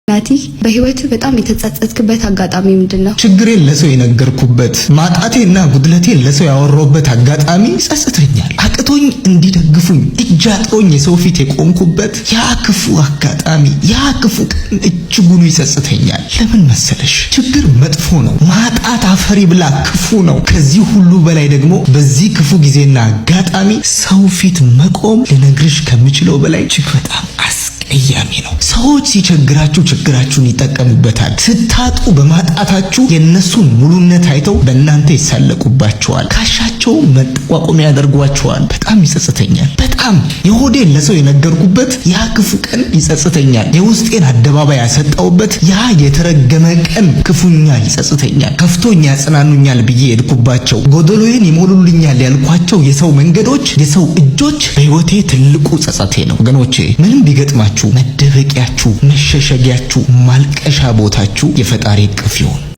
ናቲ፣ በህይወት በጣም የተጸጸትክበት አጋጣሚ ምንድን ነው? ችግሬን ለሰው የነገርኩበት፣ ማጣቴና ጉድለቴን ለሰው ያወራሁበት አጋጣሚ ይጸጽተኛል። አቅቶኝ እንዲደግፉኝ እጅ አጥሮኝ የሰው ፊት የቆምኩበት ያ ክፉ አጋጣሚ፣ ያ ክፉ ቀን እጅጉኑ ይጸጽተኛል። ለምን መሰለሽ? ችግር መጥፎ ነው። ማጣት አፈሪ ብላ ክፉ ነው። ከዚህ ሁሉ በላይ ደግሞ በዚህ ክፉ ጊዜና አጋጣሚ ሰው ፊት መቆም ልነግርሽ ከምችለው በላይ እጅግ በጣም አስቀያሚ ነው። ሰዎች ሲቸግራችሁ ችግራችሁን ይጠቀሙበታል። ስታጡ በማጣታችሁ የእነሱን ሙሉነት አይተው በእናንተ ይሳለቁባችኋል። ካሻቸው መጠቋቆሚያ ያደርጓችኋል። በጣም ይጸጽተኛል። በጣም የሆዴን ለሰው የነገርኩበት ያ ክፉ ቀን ይጸጽተኛል። የውስጤን አደባባይ ያሰጣውበት ያ የተረገመ ቀን ክፉኛ ይጸጽተኛል። ከፍቶኝ ያጽናኑኛል ብዬ የሄድኩባቸው፣ ጎደሎዬን ይሞሉልኛል ያልኳቸው የሰው መንገዶች፣ የሰው እጆች በህይወቴ ትልቁ ጸጸቴ ነው። ወገኖቼ፣ ምንም ቢገጥማችሁ መደበቂያችሁ፣ መሸሸጊያችሁ፣ ማልቀሻ ቦታችሁ የፈጣሪ እቅፍ ይሁን።